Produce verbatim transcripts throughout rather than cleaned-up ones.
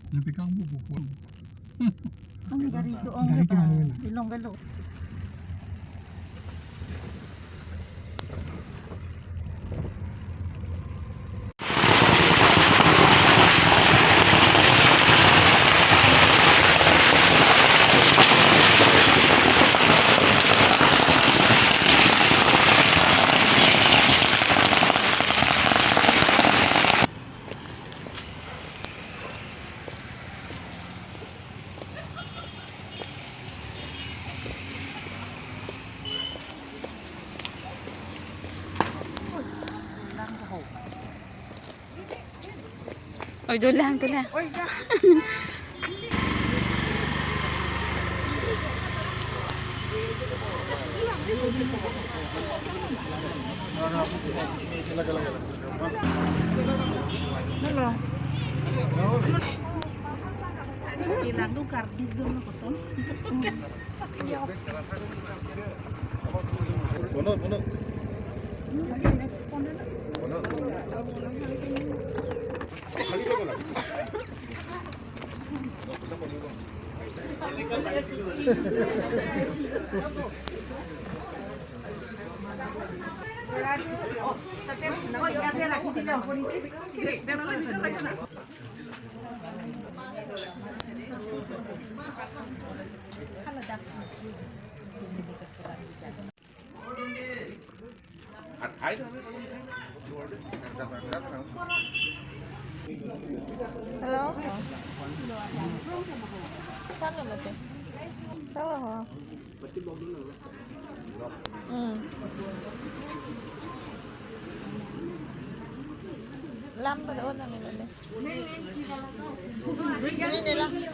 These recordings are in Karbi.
Napikang buku pun. Ang gari ko ang gari ko ano na? Ilong galo. Oi, dolang, dolang. Hello. Ilang dong kardit dong na kosong. Bono, bono. Bono. Hello? Saan lo nate? Saan lo? Hmm. Lam ba o nang nang. Ini, ini lah. Hmm.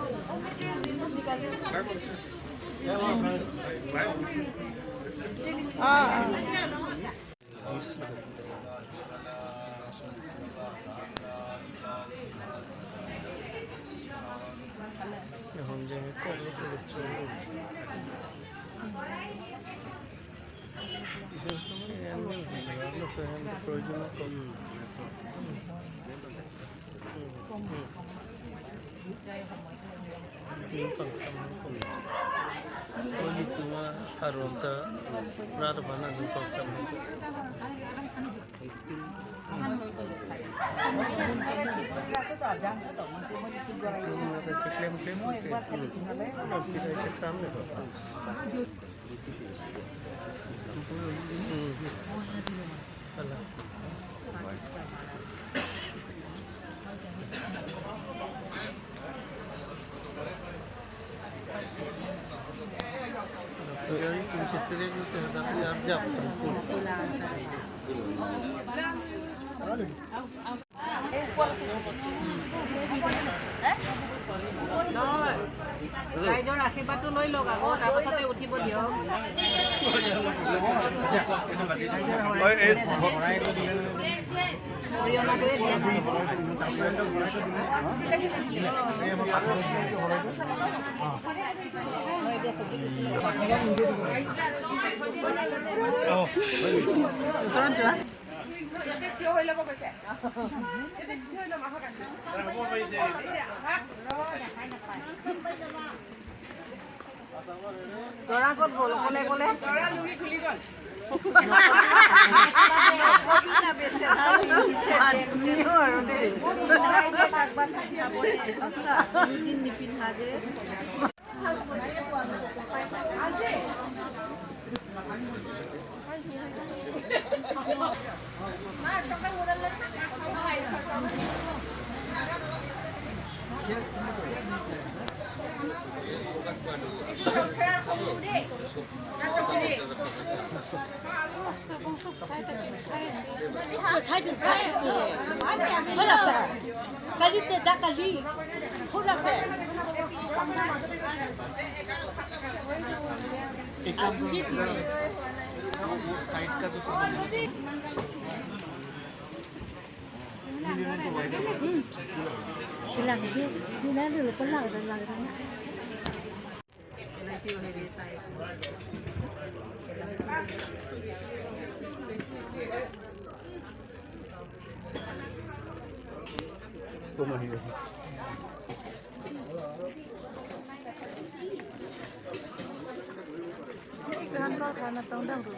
Ah, ah. ৰাইজৰ আশীৰ্বাদটো লৈ লওক আগত, তাৰপাছতে উঠিব দিয়ক। ওচৰত যোৱা। ইয়াতে থিয় হৈ ল'ব কৈছে। ইয়াতে থিয় হৈ ল'ম, আহক, আহক। দৰা ক'ত গ'ল? অকলে অকলে? দৰা লুঙি খুলি গ'ল। আত্মীয় আৰু দেই। দুদিন নিপিন্ধা যে। Kali te da kali. Hula pe. एक काम करो, वो साइड का तो समझ लो। Bilang dia, bilang dulu, pelang dan lang. Como es eso? Han ko khana tong dang ru.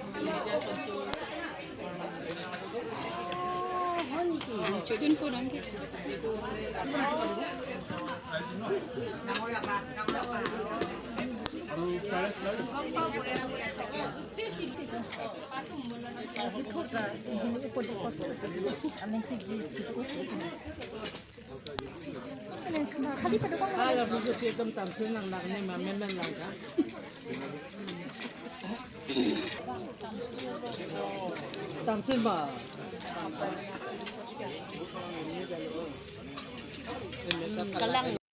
Ang chodun po nang di. Hala pusi si etum tamsin nang nang ne ma memen lang ka. Tamsin ba. Kalang.